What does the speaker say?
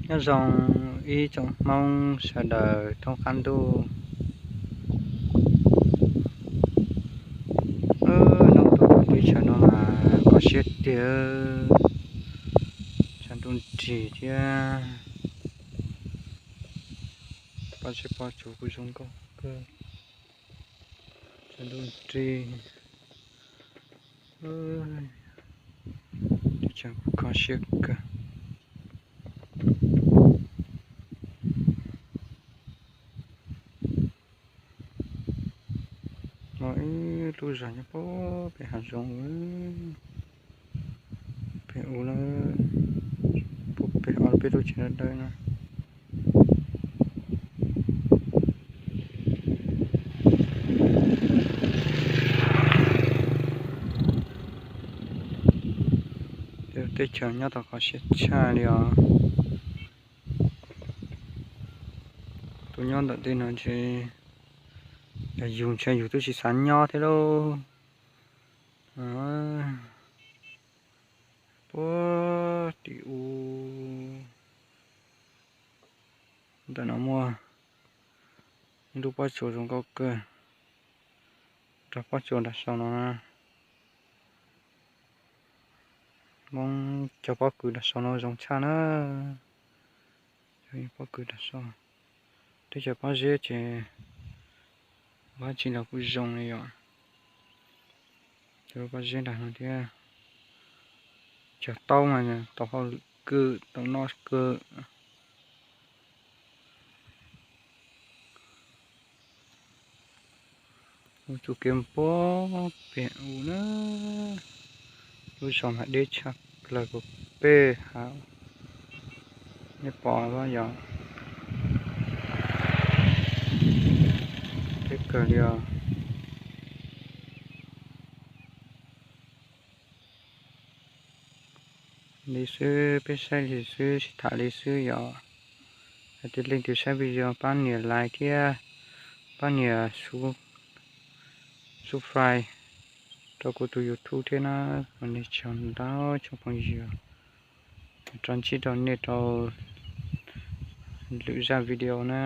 Nyob zoo ib tsoom Hmoob sawv daws thoob qab ntuj. Nyob rau teb chaws no mas kho siab tiag, tshav ntuj nrig thiab. Pom tsev pom tsuv kuj zoo nkauj kawg, tshav ntuj nrig, teb chaws kuj kho siab kawg. Muaj ib lub zos nyob puag pem hav zoov, pem u na, puag pem ob peb lub tsev dawb dawb na. Teb chaws nyob tau kho siab tshaj li os. Tus nyob ntawm tej no ntshe yog yus, ntshe yus twb tsis xav nyob thiab lauj. Puag tim u ntawm no muaj ib lub pob tsuas zoo nkauj kawg. Rau pob tsuas nram saum no na, Hmoob cov pob kws nram saum no zoo tshaj na. Cov pob kws nram saum, teb chaws pob zeb ces ua dab tsi los kuj zoo li yom. Cov pob zeb nram no thiab, cog taub mas tau hauj lwm kawg, tau noj kawg. Ua txuj kev puag pem u na, lub zos mas deb tshaj plaws puag pem hav, nej pom los yog, deb kawg li os. Li xwb, peb saib li xwb, sib tham li xwb yom. Hais tias leej twg saib video pab nias like thiab pab nias subscribe rau kuv tus YouTube thiab na. Ua nej tsaug ntau tsoom phooj ywg, rov ntsib rau nej rau lwm zaj video na.